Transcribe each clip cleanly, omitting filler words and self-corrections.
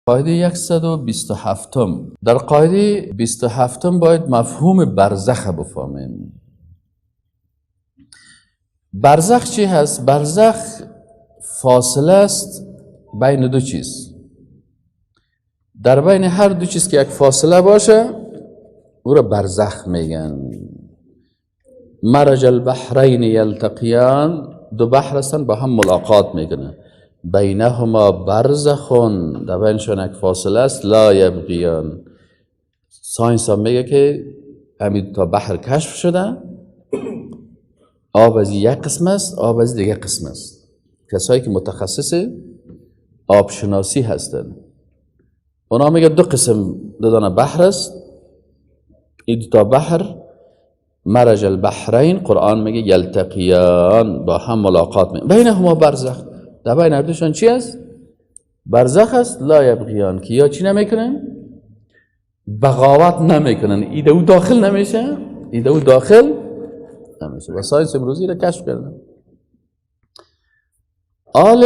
قاعده 127. در قاعده 27 باید مفهوم برزخ بفهمیم. برزخ چی هست؟ برزخ فاصله است بین دو چیز. در بین هر دو چیز که یک فاصله باشه او را برزخ میگن. مرج البحرین یلتقیان، دو بحر هستن با هم ملاقات میکنن. بینهما برزخون، در بینشان یک فاصله است. لا یبغیان. science هم میگه که همین تا بحر کشف شده، آب از یک قسم است، آب از دیگه قسم است. کسایی که متخصص آبشناسی هستند اونا میگه دو قسم، دو دانه بحر است. این دو تا بحر مرج البحرین، قرآن میگه یلتقیان، با هم ملاقات می، بینهما برزخ، در بین هر دوشان چی است؟ برزخ است. لا یبغیان، که یا چی نمیکنن؟ بغاوت نمیکنن، ایده او داخل نمیشه، ایده او داخل نمیشه. و science امروزی را کشف کردن. آل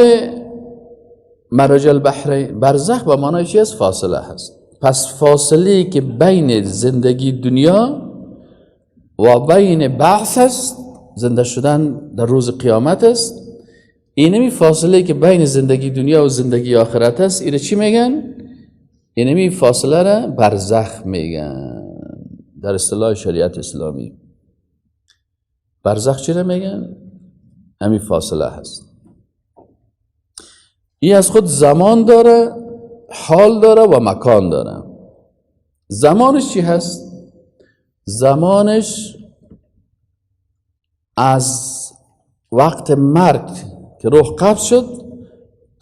مرج البحرین، برزخ به معنای چی است؟ فاصله هست. پس فاصله که بین زندگی دنیا و بین بعث است، زنده شدن در روز قیامت است، اینمی فاصله که بین زندگی دنیا و زندگی آخرت است، اینو چی میگن؟ اینمی فاصله را برزخ میگن. در اصطلاح شریعت اسلامی برزخ چی را میگن؟ همین فاصله هست. این از خود زمان داره، حال داره و مکان داره. زمانش چی هست؟ زمانش از وقت مرگ که روح قبض شد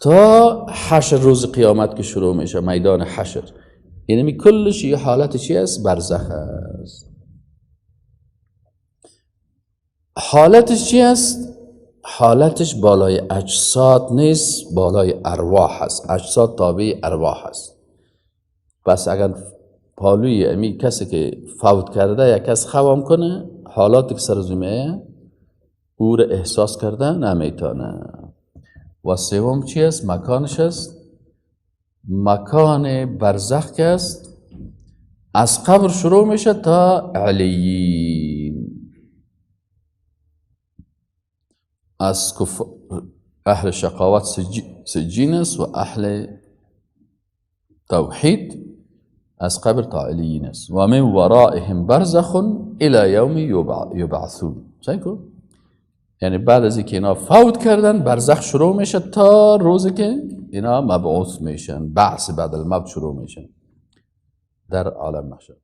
تا حشر، روز قیامت که شروع میشه، میدان حشر، یعنی کلش یه حالت چی است؟ برزخ است. حالتش چی است؟ حالتش بالای اجساد نیست، بالای ارواح است. اجساد تابع ارواح است. پس اگر پالوی امی کسی که فوت کرده یا کس خوام کنه، حالاتی که سر زومه او را احساس کرده نمیتونه. و سوم چی است؟ مکانش است. مکان برزخ که است از قبر شروع میشه تا علیین، از اهل شقاوت سجین است و اهل توحید از قبر تا علیین است. و من ورائهم برزخ الی یوم یبعثون. یعنی بعد از اینکه اینا فوت کردن برزخ شروع میشه تا روزی که اینا مبعوث میشن، بعث بعد الموت شروع میشن در عالم محشر.